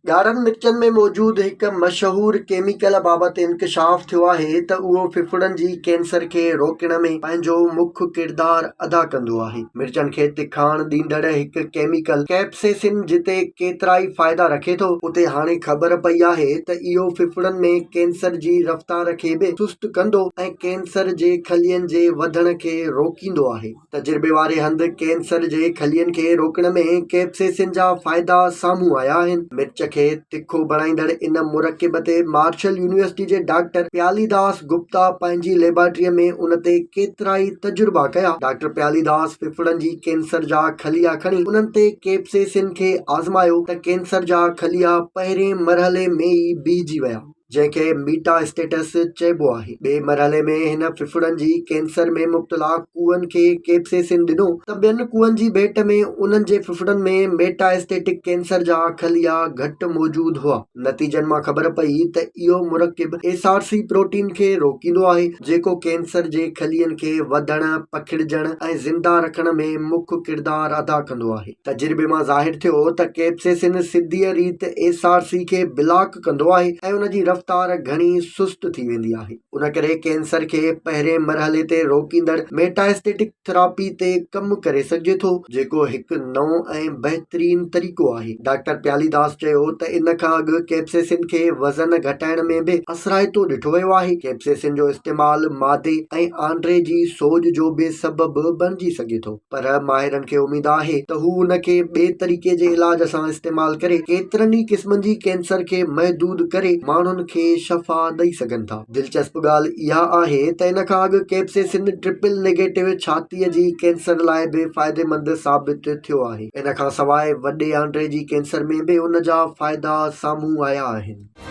ڳاڙهن مرچن ۾ موجود هڪ مشهور ڪيميڪل بابت انڪشاف ٿيو آهي ته اهو ڦڦڙن جي ڪينسر کي روڪڻ ۾ پنهنجو مک ڪردار ادا ڪندو آهي. مرچن کي تکاڻ ڏيندڙ هڪ ڪيميڪل ڪيپسيسن جتي ڪيترائي فائدا رکي ٿو، اتي هاڻي خبر پئي آهي ته اهو ڦڦڙن ۾ ڪينسر جي رفتار کي به سست ڪندو ۽ ڪينسر جي خلين جي وڌڻ کي روڪيندو آهي. تجربي واري هنڌ ڪينسر جي خلين کي روڪڻ ۾ ڪيپسيسن جا فائدا سامهون آيا آهن. مرچ کي تکو بڻائيندڙ ان مرڪب تي مارشل يونيورسٽي جي ڊاڪٽر پيالي داس گپتا پنهنجي ليبارٽري ۾ ان تي ڪيترائي تجربا ڪيا. ڊاڪٽر پيالي داس ڦڦڙن جي ڪينسر جا خليا کڻي انهن تي ڪيپسيسن کي آزمايو ته ڪينسر جا خليا پهرين مرحلي ۾ ئي بيهجي ويا. جنهن کي ميٽا اسٽيٽس چئبو آهي. ٻئي مرحلي ۾ هن ڦڦڙن جي ڪينسر ۾ مبتلا ڪوئن کي ڪيپسيسن ڏنو ته ٻين ڪوئن جي ڀيٽ ۾ انهن جي ڦڦڙن ۾ ميٽا اسٽيٽڪ ڪينسر جا خليا گهٽ موجود هئا. نتيجن مان خبر پئي ته اهو مرڪب ايس آر سي پروٽين کي روڪيندو آهي جيڪو ڪينسر جي خلين کي وڌڻ، پکڙجڻ ۽ زنده رکڻ ۾ مک ڪردار ادا ڪندو آهي. تجربي مان ظاهر ٿيو ته ڪيپسيسن سڌيء ريت ايس آر سي کي بلاڪ ڪندو آهي ۽ ان جي رفتار گهڻي سست ٿي ويندي آهي. ان ڪري ڪينسر کي پهرين مرحلي تي روڪيندڙ ميٽاسٽيٽڪ ٿراپي تي ڪم ڪري سگهجي ٿو، جيڪو هڪ نئون ۽ بهترين طريقو آهي. ڊاڪٽر پيالي داس چيو ته ان کان اڳ ڪيپسيسن کي وزن گهٽائڻ ۾ به اثرائتو ڏٺو ويو آهي. ڪيپسيسن جو استعمال معدي ۽ آنڊري جي سوڄ جو به سبب بڻجي سگهي ٿو. پر ماهرن کي اميد آهي ته هو ان کي ٻئي طريقي جي علاج سان استعمال ڪري ڪيترن ئي قسمن جي ڪينسر کي محدود ڪري ماڻهن کي شفا ڏئي سگهن ٿا. دلچسپ ڳالهه اها آهي ته ان کان اڳ ڪيپسيسن ٽرپل نيگيٽو ڇاتيء جي ڪينسر لاء به فائديمند ثابت ٿيو آهي. ان کان سواء وڏي آنڊري جي ڪينسر ۾ به ان جا فائدا سامهون آيا آهن.